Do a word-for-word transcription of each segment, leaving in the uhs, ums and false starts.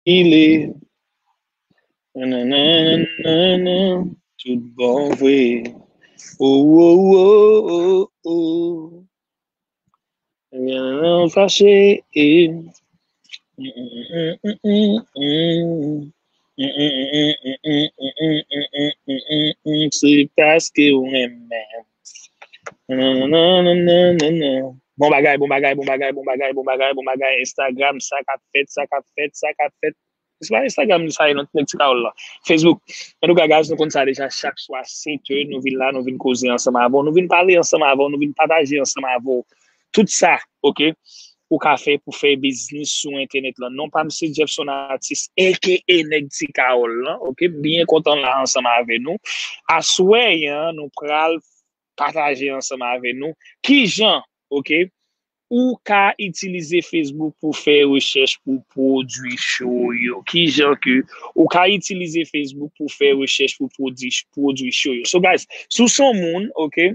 Kile. Nananana, tout bon vre. Oh, oh, oh, oh, oh. Nanana, fache. Eh. Se paske w renmen. Nananana. Bon bagay, bon bagay, bon bagay, bon bagay, bon bagay, bon bagay. Instagram, sa k ap fèt, sa k ap fèt, sa k ap fèt. Se pa Instagram li sa ye non, nèg Ti Kawòl la. Facebook. Antouka, guys, nou konn sa deja, chak swa sèt è, nou vin la, nou vin koze ansanm avè w, nou vin pale ansanm avè w, nou vin pataje ansanm avè w. Tout sa, oke, ou ka fè pou fè biznis sou entènèt lan. Non pa m se Jefferson Artiste, A K A nèg Ti Kawòl lan, oke? M byen kontan la ansanm avè nou. Aswè an, nou pral pataje ansanm avè nou kijan, oke, ou ka itilize Facebook pou fè rechèch pou pwodui cho yo. Kijan ke ou ka itilize Facebook pou fè rechèch pou pwodui, pwodui cho yo. So, guys, si w se yon moun, oke,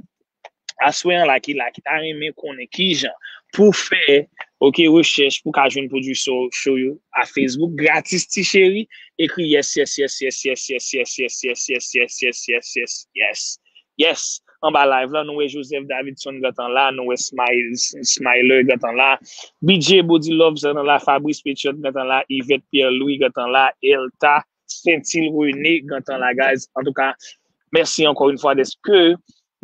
aswè an la ki la, ki ta renmen konnen kijan pou fè, oke, rechèch pou ka jwenn pwodui cho, cho yo a Facebook, gratis ti cheri, ekri yes, yes, yes, yes, yes, yes, yes, yes, yes, yes, yes, yes, yes, yes, yes, yes, yes. Anba live lan, nou wè Joseph Davidson gentan la, nou wè Smile, Smiler gentan la, B J Body Love gentan la, Fabrice Petiot gentan la, Yvette Pierre Louis gentan la, Elta, Sentil René gentan la, guys. Antouka, mèsi ankò yon fwa dèske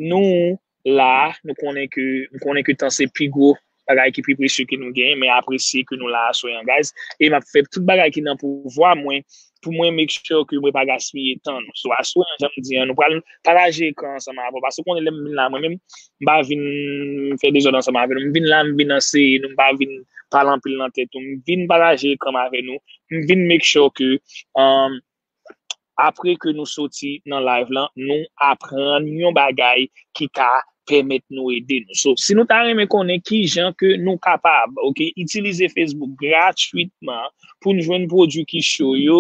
nou la, nou konnen ke, nou konnen ke tan se pi gwo bagay ki pi presye ke nou genyen, men apresye ke nou la aswè an, guys. E m ap fè tout bagay ki nan pouvwa mwen pou mwen make sure ke mwen pa gaspiye tan nou. So, aswè an, jan m di an, nou pral pataje ekran ansanm avè w. Paske w konnen lè m vin la, mwen menm, m pa vin fè dezòd ansanm avè nou. M vin la, m vin anseye nou, m pa vin pale anpil nan tèt nou. M vin pataje ekran m avè nou. M vin make sure ke, um, apre ke nou soti nan live lan, nou aprann yon bagay ki ka pèmèt nou ede nou. So, si nou ta renmen konnen kijan ke nou kapab, oke, itilize Facebook gratwitman pou n jwenn pwodui ki cho yo,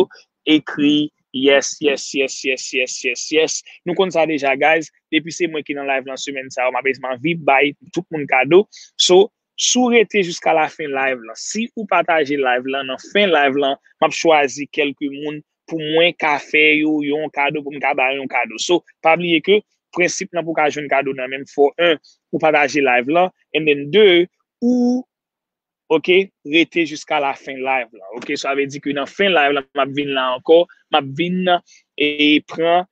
ekri yes, yes, yes, yes, yes, yes, yes. Nou konn sa deja, guys. Depi se mwen ki nan live lan semèn sa yo, m ap anvi bay tout moun kado. So, si w rete jiska lafen live lan, si ou pataje live lan, nan fen live lan, m ap chwazi kèlke moun pou mwen ka fè yo yon kado, pou m ka ba yo yon kado. So, pa bliye ke prensip lan pou ka jwenn kado nan men m, fò, un, ou pataje live lan, and then, deux, ou, oke, rete jiska lafen live lan. Oke, sa vle di ke nan fen live lan, m ap vin la ankò, m ap vin, e, pran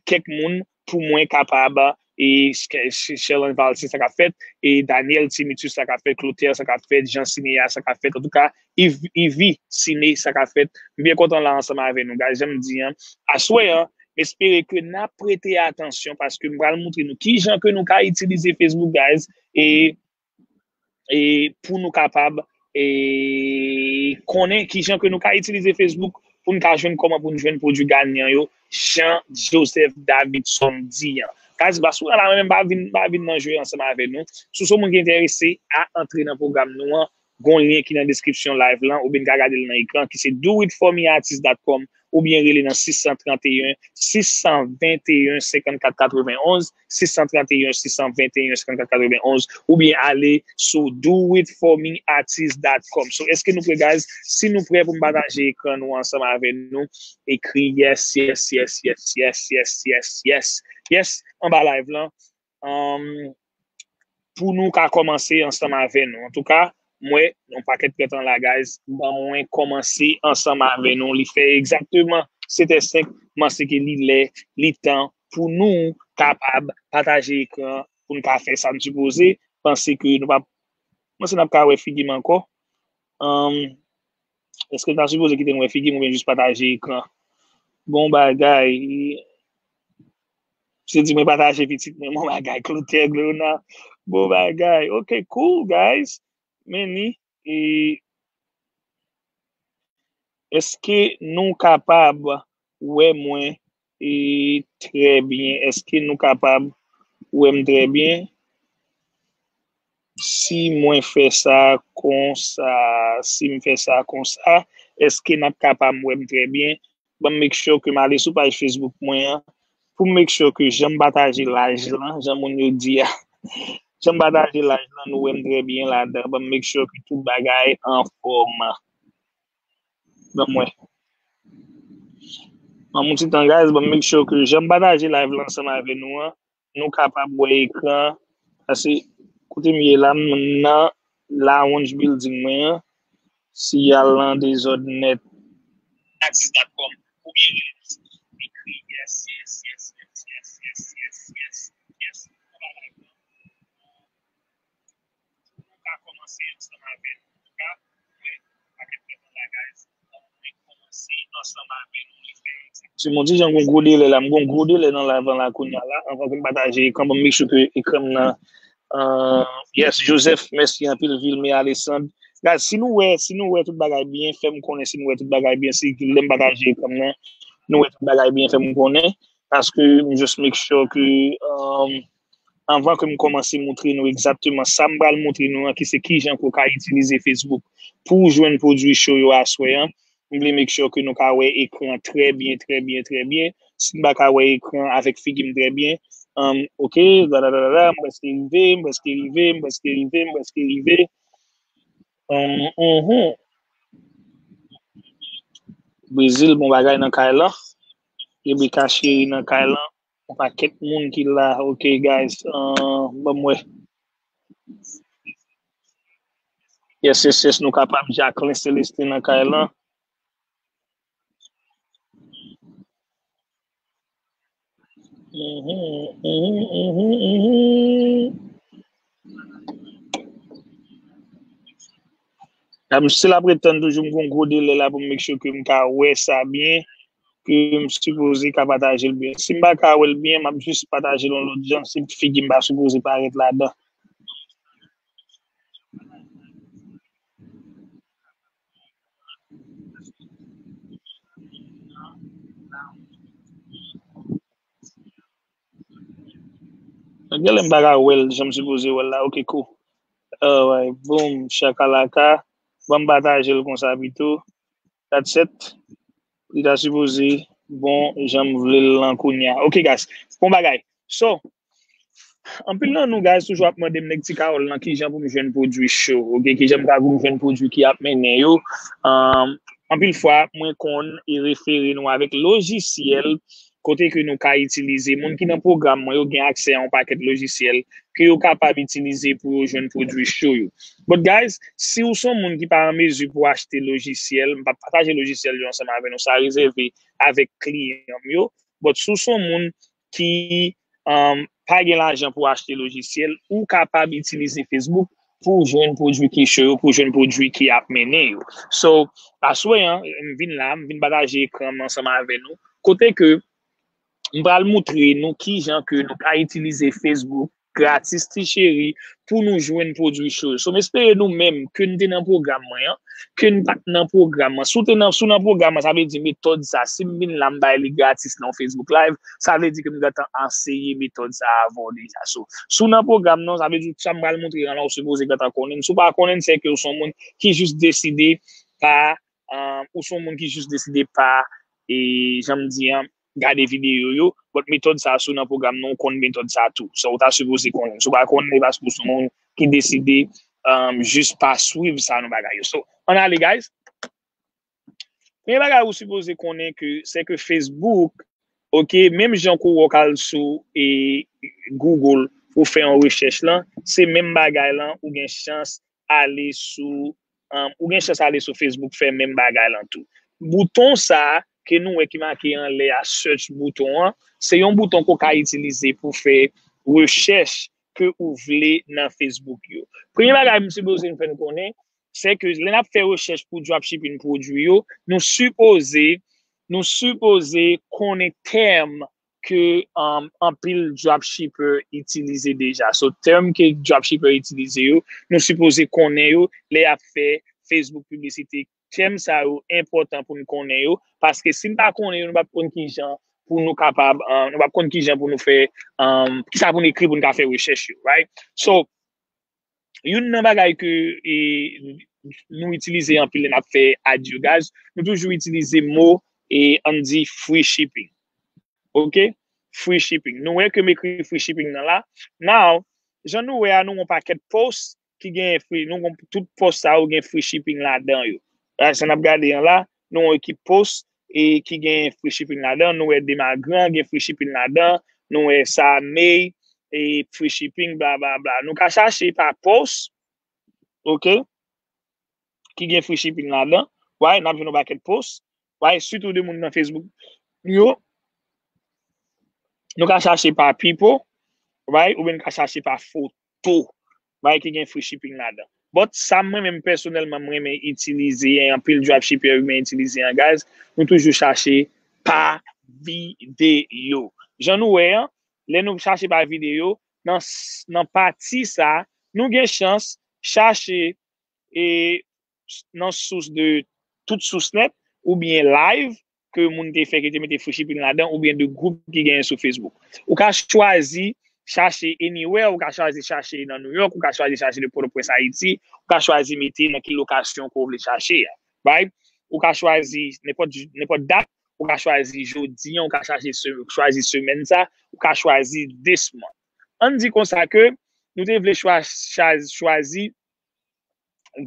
kèk moun pou mwen kapab, e, Sh-, Sh-, Sherlyn Valcin, sa k ap fèt, e, Daniel Timitus, sa k ap fèt, Clotaire, sa k ap fèt, Jean Cinéa, sa k ap fèt, antouka, Yv-, Yvi Ciné, sa k ap fèt. M byen kontan la ansanm avè nou, guys, jan m di an. Aswè an, m espere ke n ap prete atansyon paske m pral montre nou kijan ke nou ka itilize Facebook, guys, e e pou nou kapab, e, konnen kijan ke nou ka itilize Facebook pou n ka jwenn kòman pou n jwenn pwodui ganyan yo, jan Joseph Davidson di an. Guys, ba sou la, mwen menm pa vin, pa vin nan jwe ansanm avè nou. Si w se yon moun ki enterese a antre nan pwogram nou an, gon lyen ki nan deskripsyon live lan, oubyen n ka gade l nan ekran, ki se do it for me artist dot com, oubyen rele nan sis san tranteyen, sis san venteyen, senkannkat katrevenn onz, sis san tranteyen, sis san venteyen, senkannkat katrevenn onz, oubyen ale sou do it for me artist dot com. So, èske nou prè, guys? Si nou prè pou m pataje ekran nou ansanm avè nou, ekri yes, yes, yes, yes, yes, yes, yes, yes, yes, anba live lan. um, pou nou ka kòmanse ansanm avè nou. Antouka, m wè yon pakèt pètan la, guys. Ban mwen kòmanse ansanm avè nou. Li fè egzakteman sèt è senk. M panse ke li lè, li tan pou nou kapab pataje ekran, pou n ka fè sa n sipoze. Panse ke nou pa, m panse n ap ka wè figi m ankò. Um, èske n ta sipoze kite n wè figi m oubyen jis pataje ekran? Bon bagay. Se di mwen pataje pitit mwen, bon bagay, Clotaire Glona. Bon bagay. Ok, cool, guys. Men ni, e, èske nou kapab wè mwen, e, trè byen? Èske nou kapab wè m trè byen? Si mwen fè sa konsa, si m fè sa konsa, èske n ap kapab wè m trè byen? Ban m make sure ke m ale sou paj Facebook mwen an, pou m make sure ke jan m pataje live lan, jan moun yo di a, jan m pataje live lan, nou wè m trè byen ladan. Ban m make sure ke tout bagay anfòm. Ban m wè. Ban m yon ti tan, guys, ban m make sure ke jan m pataje live la ansanm avè nou an, nou kapab wè ekran. Paske kote m ye la, m nan Lounge Building mwen an. Siyal lan dezòd nèt. Axis dot com. Ou byen ekri yes, yes, yes, yes. Ou ka kòmanse ansanm avè nou. An tou ka, mwen, pa gen pwoblèm la, guys. Mwen kòmanse ansanm avè nou, li fè egzakteman. Se yon ti jan gon gwo delè la, m gon gwo delè nan live la kounye a la, anvan ke m pataje ekran, ban m make sure ke ekran m nan, uh, yes, Joseph, mèsi anpil, Vilme Alessandre. Guys, si nou wè, si nou wè tout bagay byen, fè m konnen si nou wè tout bagay byen, si lè m pataje ekran m nan, nou wè tout bagay byen, fè m konnen. Paske m just make sure ke, um, anvan ke m kòmanse montre nou egzakteman sa m pral montre nou an, ki se kijan ke w ka itilize Facebook pou w jwenn pwodui cho yo aswè an, m vle make sure ke nou ka wè ekran trè byen, trè byen, trè byen. Si n pa ka wè ekran avèk figi m trè byen, um, ok, dadadadada, m prèske rive, m prèske rive, m prèske rive, m prèske rive. Um, mhm. Brezil, bon bagay nan kay lan. Rebecca Chérie nan kay lan. Yon pakèt moun ki la. Ok, guys. Uh, ban m wè. Yes, yes, yes, nou kapab. Jacqueline Célestin nan kay lan. Mhm, mhm, mhm, mhm. M still ap ret tann toujou, m gon gwo delè la pou m make sure ke m ka wè sa byen, ke m sipoze ka pataje l byen. Si m pa ka wè l byen, m ap jis pataje l yon lòt jan, si figi m pa sipoze parèt ladan. Genlè m pa ka wè l jan m sipoze wè l la. Ok, cool. Alright, boom, chakalaka. Ban m pataje l konsa pito. That's it. Li ta sipoze bon jan m vle l lan kounye a. Ok, guys. Bon bagay. So, anpil nan nou, guys, toujou ap mande m, nèg Ti Kawòl lan, kijan pou m jwenn pwodui cho, ok? Kijan m ka pou m jwenn pwodui ki ap mennen yo? Um, anpil fwa, mwen konn e refere nou avèk lojisyèl kote ke nou ka itilize. Moun ki nan pwogram mwen yo gen aksè a yon pakèt lojisyèl ke yo kapab itilize pou yo jwenn pwodui cho yo. But guys, si w se yon moun ki pa an mezi pou achte lojisyèl, m p ap pataje lojisyèl yo ansanm avè nou, sa rezève avèk kliyan m yo. But si w se yon moun ki, um, pa gen lajan pou achte lojisyèl, ou kapab itilize Facebook pou w jwenn pwodui ki cho yo, pou w jwenn pwodui ki ap mennen yo. So, aswè an, m vin la, m vin pataje ekran m ansanm avè nou. Kote ke m pral moutre nou kijan ke nou ka itilize Facebook gratis, ti cheri, pou nou jwenn pwodui cho yo. So, m espere nou menm ke n te nan pwogram mwen an, ke n pa t nan pwogram an. Si w te nan, si w nan pwogram an, sa vle di metòd sa, si m vin la, m bay li gratis nan Facebook Live, sa vle di ke m gentan anseye metòd sa avè w deja. So, si w nan pwogram nan, sa vle di sa m pral moutre an la, ou sipoze gentan konnen l. Si w pa konnen l, se ke w se yon moun ki jis deside pa, uh, ou se yon moun ki jis deside pa, e, jan m di an, gade videyo yo, but metòd sa, si w nan pwogram nan, ou konn metòd sa tou. So, ou ta sipoze konnen. Si w pa konnen, e paske w se yon moun ki deside, um, jis pa swiv sa nan bagay yo. So, ann ale, guys. Premye bagay ou sipoze konnen ke, se ke Facebook, ok, menm jan ke w wè w ka al sou, e, Google pou fè yon rechèch lan, se menm bagay lan, ou gen chans ale sou, um, ou gen chans ale sou Facebook fè menm bagay lan tou. Bouton sa ke nou wè ki make anlè a, search bouton an, se yon bouton ke w ka itilize pou fè rechèch ke ou vle nan Facebook yo. Premye bagay m sipoze n fè n konnen, se ke lè n ap fè rechèch pou dropshipping pwodui yo, nou sipoze, nou sipoze konnen tèm ke, um, anpil dropshipper itilize deja. So, tèm ke dropshipper itilize yo, nou sipoze konnen yo lè y ap fè Facebook piblisite. Tèm sa yo enpòtan pou n konnen yo, paske si n pa konnen yo, nou p ap konn kijan pou nou kapab, um, nou p ap konn kijan pou nou fè, um, kisa pou n ekri pou n ka fè rechèch yo, right? So, youn nan bagay ke, e, nou itilize anpil lè n ap fè ad yo, guys, nou toujou itilize mo, e, ann di free shipping. Ok? Free shipping. Nou wè ke m ekri free shipping nan la. Now, jan nou wè a, nou yon pakèt post ki gen free, nou gon tout post sa yo gen free shipping ladan yo. Sa n ap gade an la, nou wè ekip post e ki gen free shipping ladan, nou wè Demagran gen free shipping ladan, nou wè sa May e free shipping, bla, bla, bla. Nou ka chache pa post, ok, ki gen free shipping ladan. Right, n ap jwenn yon pakèt post. Right, sitou de moun nan Facebook yo. Nou ka chache pa people, right, oubyen nou ka chache pa foto, right, ki gen free shipping ladan. But sa mwen menm pèsonèlman mwen renmen itilize, anpil dropshipper renmen itilize an guys, nou toujou chache pa videyo. Jan nou wè an, lè nou chache pa videyo, nan, nan pati sa, nou gen chans chache e nan sous de tout sous nèt, oubyen live ke moun te fè, ki te mete free shipping ladan, oubyen de gwoup ki genyen sou Facebook. Ou ka chwazi chache anywhere, ou ka chwazi chache nan New York, ou ka chwazi chache de Pòtoprens, Ayiti, ou ka chwazi mete nan ki lokasyon ke w vle chache a. Right? Ou ka chwazi nenpòt, nenpòt dat, ou ka chwazi jodi an, ou ka chache se, chwazi semèn sa, ou ka chwazi this month. Ann di konsa ke nou te vle chwa, chwa, chwazi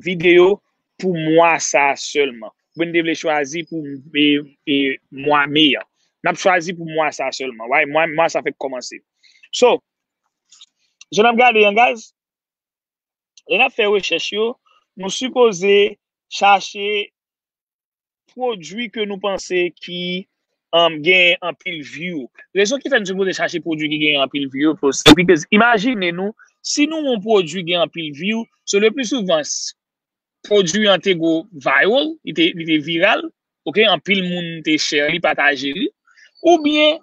videyo pou mwa sa sèlman. Oubyen n te vle chwazi pou e, e, mwa me an. N ap chwazi pou mwa sa sèlman. Right? Mwa, mwa sa fèk kòmanse. So, jan n ap gade an guys, lè n ap fè rechèch yo, nou sipoze chache pwodui ke nou panse ki um, gen anpil view. Rezon ki fè n sipoze chache pwodui ki gen anpil view, se because imajine nou, si nou yon pwodui gen anpil view, so le pli souvan, pwodui an te go viral, li te, li te viral, ok, anpil moun te share li, pataje li, oubyen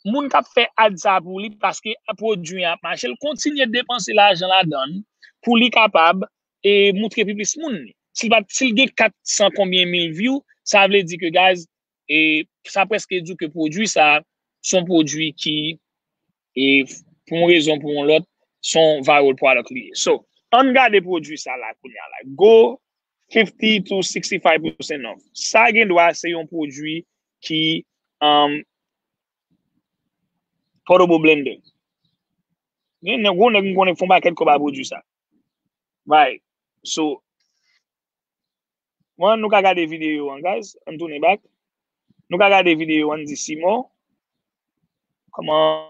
moun k ap fè ad sa pou li, paske pwodui an ap mache, l kontinye depanse lajan ladan l pou li kapab e moutre pi plis moun li. Si l pa, si l gen kat san konbyen mil view, sa vle di ke, guys, e sa prèske di ke pwodui sa, se yon pwodui ki, e pou yon rezon, pou yon lòt, se yon viral product li ye. So, ann gade pwodui sa la kounye a la. Go fifty to sixty-five percent off. Sa gen dwa se yon pwodui ki, um, portable blender. Gen nèg, gwo nèg m konnen k fè yon pakèt kòb a pwodui sa. Right. So, mwen, nou ka gade videyo an, guys. Ann tounen back. Nou ka gade videyo an, di Simon. Kòman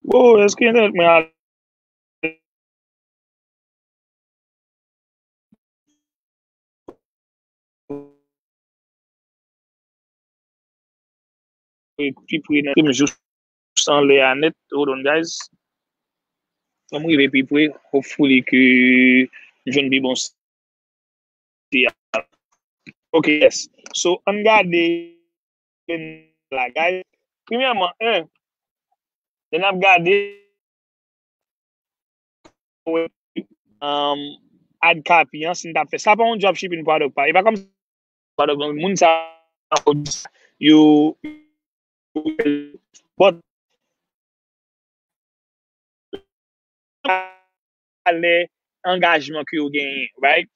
Oh, èske entènèt mwen ale? Pi pre nan m jous anlè a nèt. Hold on, guys. Fò m rive pi pre. Hopefully ke m jwenn pi bon signal. Ok, yes. So, ann gade la, guys. Premyèman, en, lè n ap gade, um, ad copy an, si n t ap fè. Sa pa yon dropshipping product pa. E pa kòm product, donk, moun sa yo, but valè angajman ke yo genyen, right?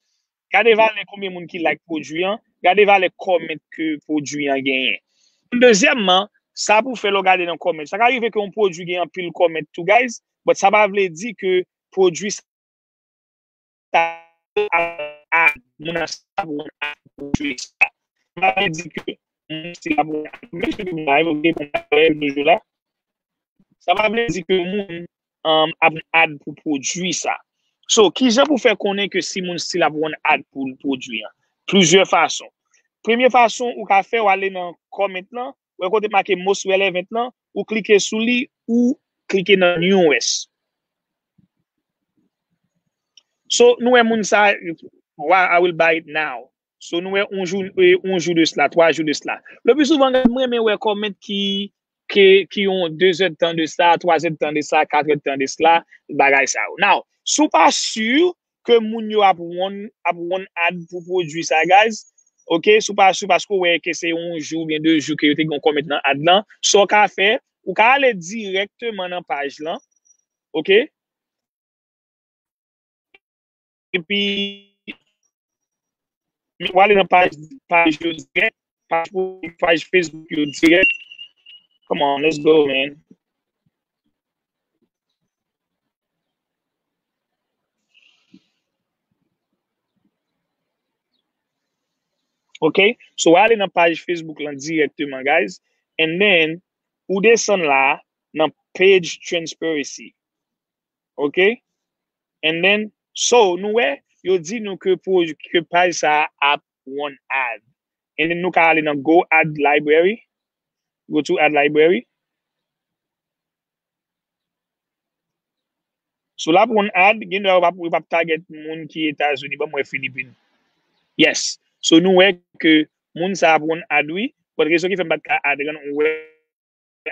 Gade valè konbyen moun ki like pwodui an, gade valè comment ke pwodui an genyen. Dezyèmman, sa pou fè lè w gade nan comment. Sa ka rive ke yon pwodui gen anpil comment tou, guys, but sa pa vle di ke pwodui sa a, a, moun an sa pou wè pwodui sa. Sa pa vle di ke moun still ap wè, menm si moun la, ok, bon, toujou la. Sa pa vle di ke moun, um, ap ad pou pwodui sa. So, kijan pou fè konnen ke si moun still ap run ad pou pwodui an? Plizyè fason. Premye fason ou ka fè, w ale nan comment lan, wè kote make most relevant lan, ou klike sou li, ou klike nan newest. So, nou wè moun sa, "Wow, I will buy it now." So, nou wè yon jou, e, yon jou de sila, twa jou de sila. Le pli souvan, mwen renmen wè comment ki, ki, ki yon de zè de tan de sa, twa zè de tan de sa, kat zè de tan de sila, bagay sa yo. Now, si w pa si ke moun yo ap run, ap run ad pou pwodui sa, guys, ok, si w pa si, paske w wè ke se yon jou oubyen de jou ke yo te gen yon comment nan ad lan, sa w ka fè, ou ka ale dirèkteman nan paj lan, ok? Epi, w ale nan paj, paj yo dirèk, paj, paj Facebook yo dirèk. Come on, let's go, man. Ok? So, w ale nan paj Facebook lan dirèkteman, guys. And then, ou desann la, nan page transparency. Ok? And then, so, nou wè, yo di nou ke, pou, ke paj sa a ap run ad. And then, nou ka ale nan Go Ad Library. Go to Ad Library. So, l ap run ad, gen dwa yo p ap, yo p ap target moun ki Etazini. Bon, mwen Filipin. Yes. So, nou wè ke moun sa ap run ad, wi. But rezon ki fè m pa t ka ad, ou wè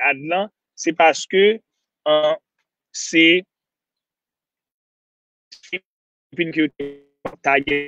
ad lan, se paske, uh, se Filipin ke yo te tagè.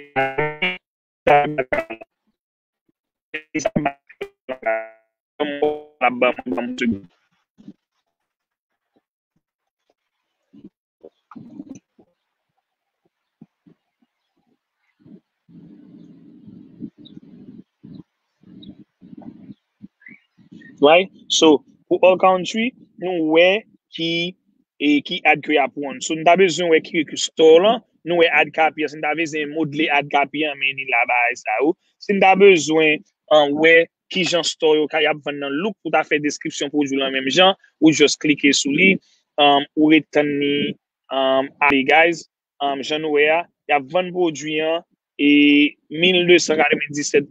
Right? So, pou all country, nou wè ki, e, ki ad ke y ap run. So, nou ta bezwen wè ki, ki store lan, nou wè ad copy an. Si nou ta bezwen modle ad copy an, men li la bagay sa yo. Si nou ta bezwen, um, wè ki jan store yo ka, y ap vann nan look, ou ta fè deskripsyon pwodui lan menm jan, ou just klike sou li, um, ou ret tann li, um, ale, guys. Um, jan nou wè a, y ap vann pwodui an e mil de san katrevenndisèt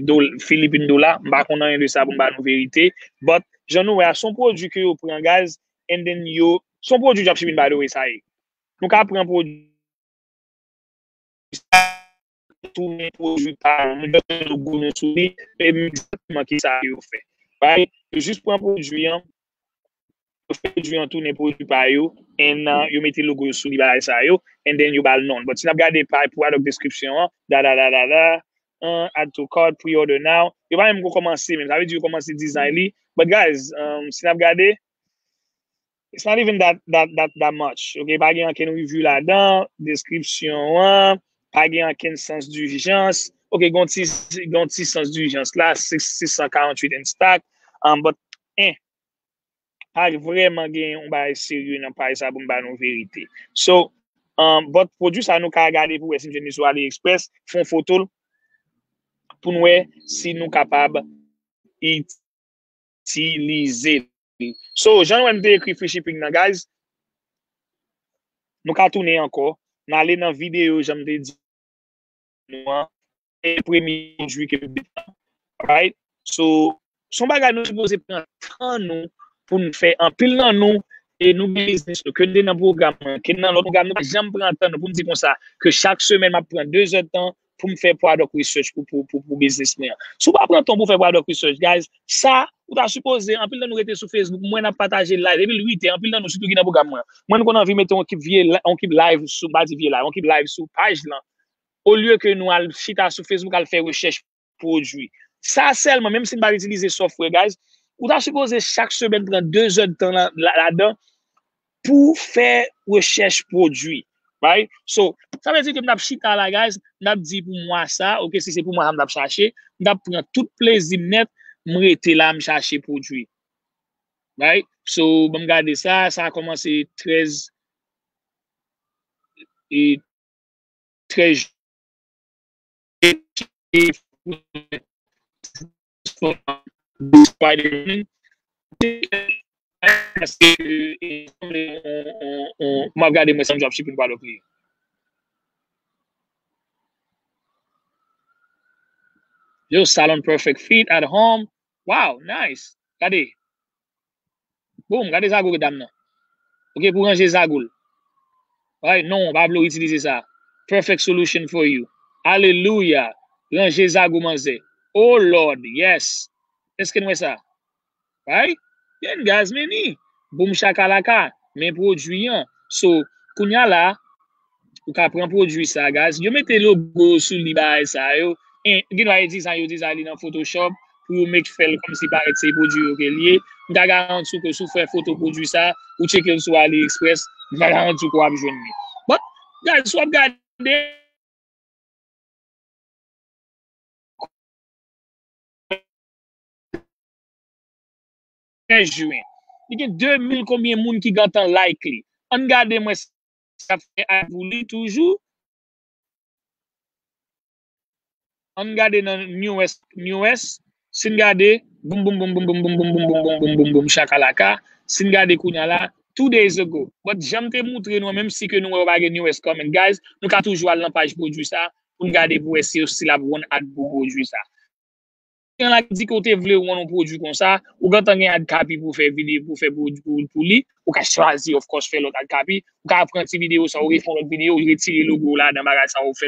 dol-, Filipin dola. M pa konn anyen de sa pou m ba nou verite. But, jan nou wè a, se yon pwodui ke yo pran, guys, and then yo, se yon pwodui dropshipping, by the way, sa ye. Nou ka pran pwodui sa, tounen pwodui pa nou, nou just logo nou sou li, e men egzakteman ki sa yo fè. Right? Yo jis pran pwodui an, yo fè pwodui an tounen pwodui pa yo, and, uh, yo mete logo yo sou li, bagay sa yo, and then yo ba l non. But si n ap gade pa product description an, da, da, da, da, da, uh, add to cart, pre-order now, yo pa menm ko kòmanse menm. Sa vle di yo kòmanse design li. But guys, um, si n ap gade, it's not even that, that, that, that much. Ok, pa gen ankenn review ladan, description an, pa gen ankenn sens d'urgence. Ok, gen yon ti, gen yon ti sens d'urgence la, six, six cent quarante-huit in stock. Um, but, eh, pa vrèman gen yon bagay serye nan paj sa pou m ba nou verite. So, um, but pwodui sa nou ka gade pou wè si m jwenn li sou AliExpress, fè yon foto l pou n wè si nou kapab itilize li. So, jan nou wè m te ekri free shipping nan, guys, nou ka tounen ankò, n ale nan videyo jan m te di nou an, e premye pwodui ke m te pran. Right? So, se yon bagay nou sipoze pran tan nou pou n fè. Anpil nan nou, e nou gen biznis nou, ke n te nan pwogram mwen, ke n nan lòt pwogram, nou pa janm pran tan nou pou n di konsa, ke chak semèn m ap pran de zè tan pou m fè product research pou, pou, pou, pou biznis mwen an. Si w pa pran tan pou w fè product research, guys, sa, ou ta sipoze, anpil nan nou rete sou Facebook, m wè n ap pataje live, depi l uit è, anpil nan nou, sitou ki nan pwogram mwen, mwen, nou konn anvi mete yon kip vye, yon kip live sou, m pa di vye live, yon kip live sou paj lan, olye ke nou al chita sou Facebook, al fè rechèch pwodui. Sa sèlman, menm si n pa itilize software, guys, ou ta sipoze chak semèn pran de zè de tan la, la, ladan pou fè rechèch pwodui. Right? So, sa vle di ke m t ap chita la, guys, m t ap di pou mwa sa, ok, si se pou mwa sa m t ap chache, m t ap pran tout plezi m nèt, m rete la, m chache pwodui. Right? So, ban m gade sa, sa a kòmanse trèz, e trèz Spider-Man. Paske, e, e, e, m ap gade mwen se yon dropshipping product li. Yo, Salon Perfect Fit at Home. Wow, nice. Gade. Boom, gade zago dam nan. Ok, pou ranje zago l. Right? Non, pa vle w itilize sa. Perfect solution for you. Alelouya. Ranje zago manzè. Oh Lord, yes. Èske n wè sa? Right? Yen gaz meni. Boom shakalaka. Men pwodui an. So, kounya la, ou ka pran pwodui sa, guys. Yo mete logo sou li, bagay sa yo. En, gen dwa yo dizay, yo dizay li nan Photoshop pou yo make fè l kòmsi parèt se pwodui yo ke l ye. M ka garanti w ke si w fè foto pwodui sa, ou tcheke l sou AliExpress, m ka garanti w ke w ap jwenn li. But, guys, si w ap gade, Trèz jen. Li gen de mil konbyen moun ki gentan like li. Ann gade mwen sa fè ad pou li toujou. Ann gade nan newest, newest. Si n gade, boum, boum, boum, chakalaka. Si n gade kounye a la, two days ago. But jan m te moutre nou an, menm si ke nou wè yo pa gen newest comment, guys, nou ka toujou al nan paj pwodui sa pou n gade pou wè si yo still ap run ad pou pwodui sa. Gen la ki di ke w te vle run yon pwodui konsa, ou gentan gen ad copy pou fè videyo, pou fè pwodui pou, pou li, ou ka chwazi, of course, fè lòt ad copy, ou ka pran ti videyo sa, ou refè yon lòt videyo, ou retire logo ladan bagay sa, ou fè